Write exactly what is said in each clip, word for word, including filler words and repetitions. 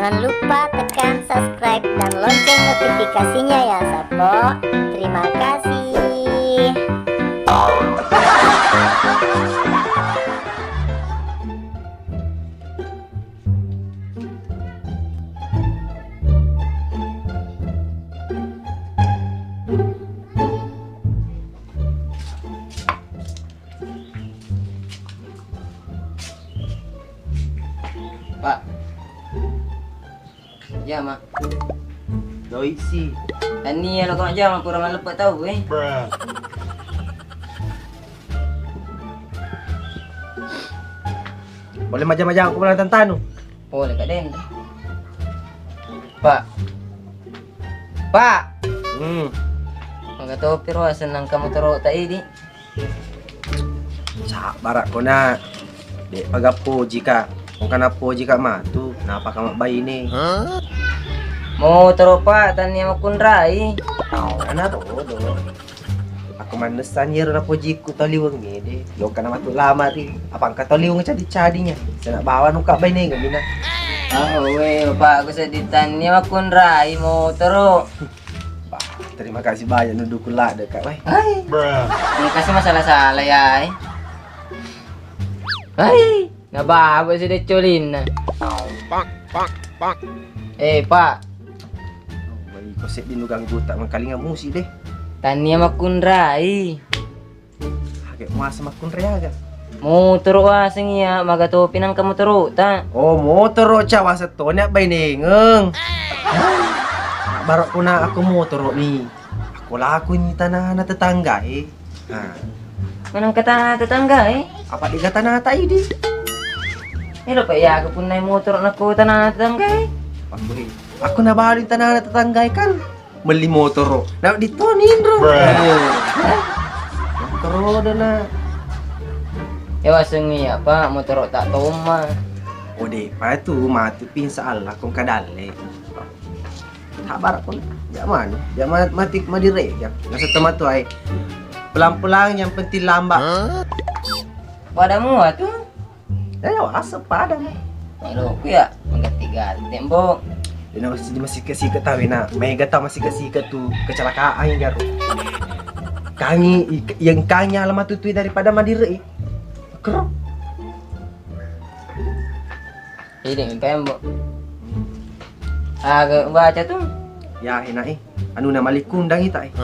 Jangan lupa tekan subscribe dan lonceng notifikasinya ya, Sappo. Terima kasih. Pak. Iya, Mak. Doi si. Tania lo kau jama kurang lepe tau, eh. Boleh maja-maja aku malah tantanu. Boleh, Kak Den. Pak. Pak. Hmm. Maga topi ro senang kamu toro tak ini. Sabbara ko na. Dek paga poji ka. Engka na poji ka matu, napa ka mabbaine? Motoro, Pak, tania makkunrai. Ana rodo. Aku mannessan iyaro napojiku tau liweng ede. Loka na matu lama ri. Apa engka tau liweng cadi-cadinya. Sana bawa nuka baine ngamina. Ah, we, Pak, aku sedih tania makkunrai motoro. Bah, terima kasih banyak nu dukung ladde, Kak, weh. Hai. Engka si masalah-salah ya, eh. Hai, na baba si deccolinna. Eh, Pak. Wah, iko seddi nu ganggu tak mengkalinga musik deh. Tania makkunrai. Hage muasa makkunrai aga? Motoro waseng iya, maga topi nangka motoro ta. Oh, motoro ca waseng toni abbainengeng. Baru kuna aku motoro ni. Aku laku ni tanah na tetangga eh. Nah. Manangka tanah tetangga eh? Apa diga tanah ta idi? Elo pa iya aku punnai motoro nako tanah tetangga eh. Aku, aku na balu tanah tetangga eh kan. Melli motoro. Na ditoni inro. Bruh. Motoro dana. Ewa sengi apa motoro tak toma. Ode pa tu matu pi insya Allah kong kadalle. Tak barak pun. Jaman, jaman mati madire ya. Nasa tematu ai. Pelang-pelang yang penting lambat. Pada mua tu. Eh, wasa pada. Melo ku ya mengganti-ganti tembok. Dena masih masih ke sikat tahu na. Mega tahu masih ke sikat tu kecelakaan garu. Kangi yang kangi alam tutui daripada madire. Kero. Ini tembok. Aga baca tu. Ya, enak eh. Anu na malikundang ita eh.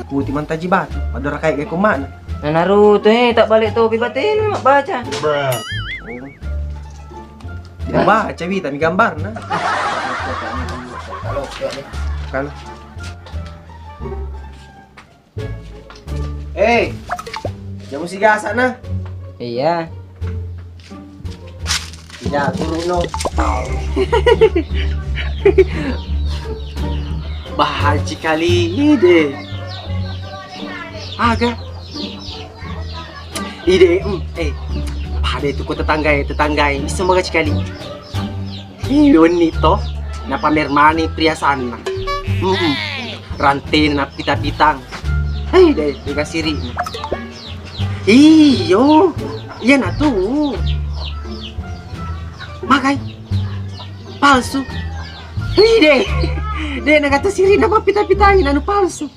Ikuti mantaji batu. Madora kai geko mana? Nah, Naruto eh tak balik topi batena mabbaca. Oh. Dia baca wita mi gambarna. Kalau Eh, jamu sigasa na. Iya. Iya, turu no. Bahaji kali ide. Aga. Ide, mm, eh. Pada itu ko tetangga eh, tetangga eh. Bisa bahaji kali. Ih, wenni to, napamer mani priasanna. Mm-mm. Rantena napita-pitang. Hei, de, de kasiri. Iyo, iya natu. Magai. Palsu. Hei, de. De, nagata siri napapita-pitangi nanu palsu.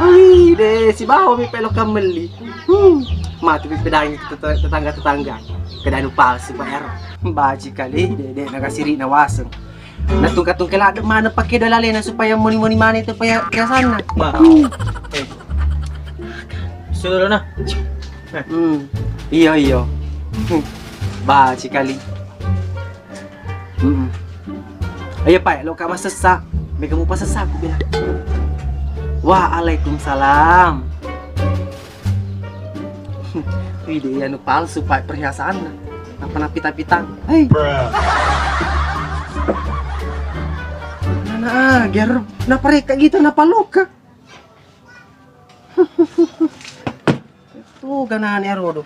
Hei, de, sibawa mi pelo kamelli. Hmm, matu pi pedangi tete-, tetangga-tetangga. Kedanu palsu, Pak, ero. Baji kali, dede, nagasiri nawaseng. Natungka-tungka ladde mana pakai dolalena supaya moni-moni mana itu paya-, perasaanna. Bah. Hmm. Eh. Sudah na. Eh. Hmm. Iya, iya. Hmm. Baji kali. Mm-mm. Ayo, Pak, lo ka masessa. Mega mu pasessa, aku bilang. Waalaikumsalam. Wih, dia anu palsu, Pak, perhiasanna. Apa napita-pita? Hei. Mana ager, napa reka gitu, napa loka? Tuh, ganane arodo.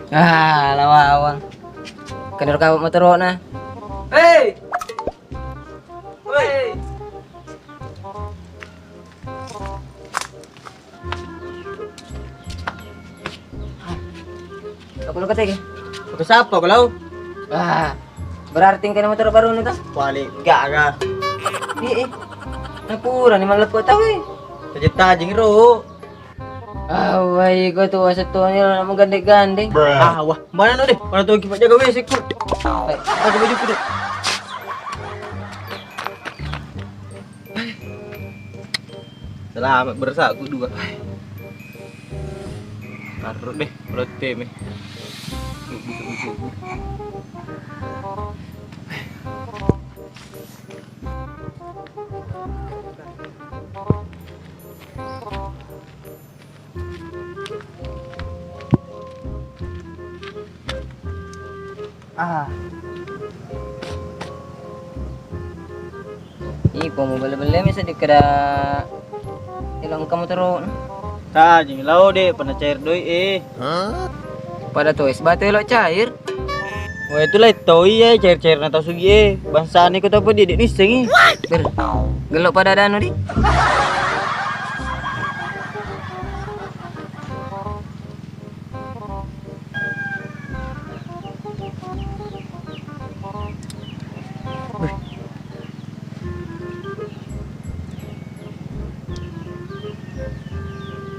Ah, lawawang. Kendur kau motorona. Hei! Hei! Lo katege. Ke sapa kalau? Ah, berarti engka motoro baru nu ta? Wali gaga. Iya, eh. Napura ni maleppo tau, eh. Tajeng-tajeng ro. Ah, wah, iko tu wasettoni lo, namu gandeng-gandeng. Ah, wah, mana no deh? Mana tu kipak jaga W C ku? Eh, pakai baju ku deh. Selamat berasa aku dua. Taruh deh, kalau teme. Ah. Iko mu belle-belle mi seddi kada elong kamu tero. Tajeng lao de, pada cair doi eh. Pada tu es batu elok cair. Wah, itu lai toi ya, cair-cair na tau sugi eh. Bangsane ko tau pedi, dek nissengi. Ber, gelok pada danu di.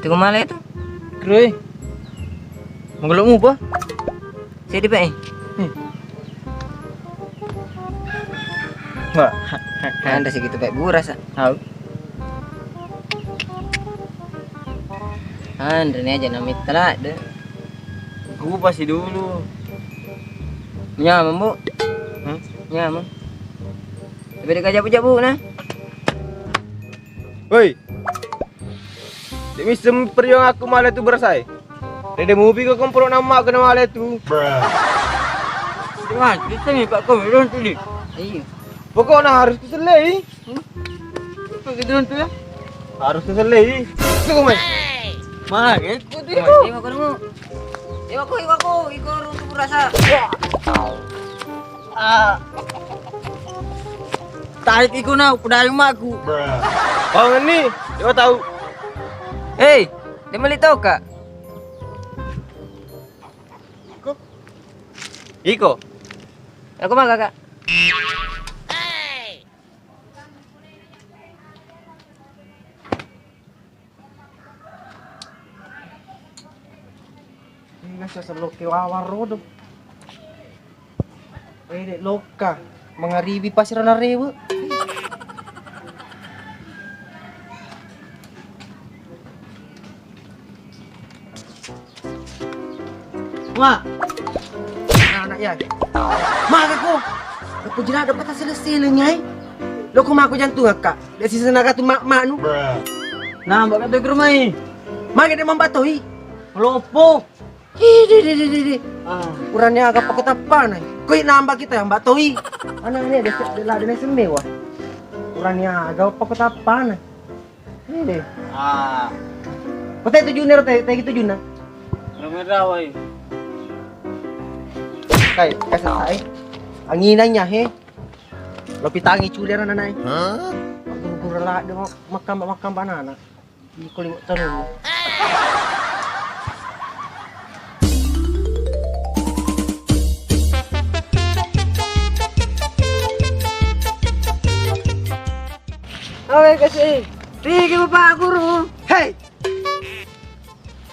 Tunggu male tu. Krui. Menggelok mupa. Saya di P E. Hmm. Wah. Anda segitu baik buras, ah. Tahu. Anre ni aja namitta ladde. Gua pasti dulu. Nyaman, Bu. Hmm? Nyaman. Tapi dek jabu-jabu nah. Woi. Dek misseng perjuang aku male tu berasai. Dede mupi ko komporo nama kena male tu. Cuma kita ni Pak Komedon tu ni. Iya. Pokoknya harus kusellei. Kok gitu tu ya? Harus kusellei. Itu kau main. Mah, gitu tu. Iwa ko nemu. Iwa ko, iwa ko, iko runtu rasa. Ah. Tarik iko na, pedayung maku. Kau ngeni, iwa tahu. Hei, dia meli tau kak? Iko. Iko. Aku mah kakak. Ini nasi asal loke wawar rodo. Eh, dek loka. Mengaribi pasir na rewe. Wa. Anak ya. Maka ko. Aku jelas dapat hasil selesai nyai. Lo ko mako jantung akka. Dari sisi naga tu mak mak nu. Nah, mbak kata ke rumah ini. Maka dia mambatoi. Lopo. Ih, di, di, di, di, di. Ah. Urani aga pako tappana. Koi nambah kita yang mbak toi. Anak ni ada ada ada sembewa. Urani aga pako tappana. Ini deh. Ah. Kota itu junior teh teh itu juna. Ramai rawai. Kai kasih kai. Anginannya he. Lo pitangi culian anak nai. Hah? Aku kurang lah dia makan makan banana. Iko liwe' tarung. Awe kasi. Tigi Bapak Guru. Hei.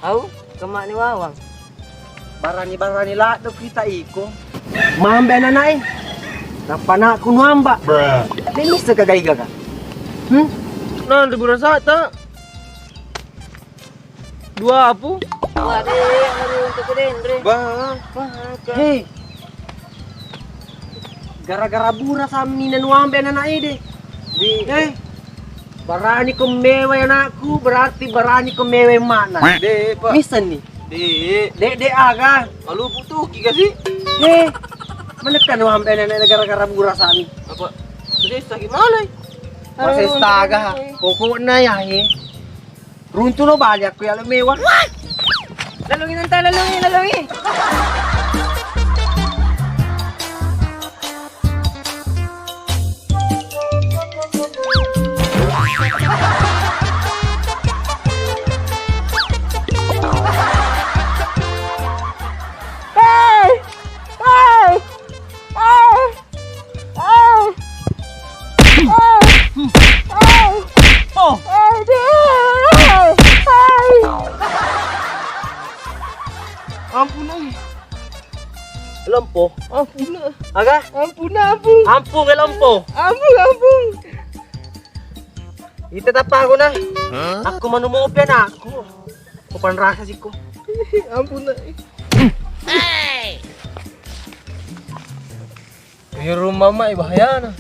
Au, kemani wawang. Barani-barani laddo kita iko. Mambe ananae. Nappa nakku nuamba. Dé misseng ka gaiga ka. Hmm? Nanre burasata. Dua apu. Wah, dé, anu untuk denre. Bah. Wah, ka. Hei. Gara-gara burasa mina nuambe ananae dé. Di. Eh. Barani ko mewai anakku, berarti barani ko mewai mana. Dé, Pak. Misseng ni. Dé. Dé, dé aga. Malupu tuki kasi. Eh. Menekan nuambe ananae gara-gara burasa ni. Apa? Dé, sagi malai. Masih astaga. Pokoknya ya, eh. Runtuno bali akko yalo mewa. Lalungi nanta, lalungi, lalungi. Ampun, ai. Lompo. Ampun, ah. Aga? Ampun, ampun. Ampun, eh, lompo. Ampun, ampun. Ita tappa aku, nah. Aku manu mopi anakku. Bukan rasa siko. Ampun, ai. Di rumah mai bahayana.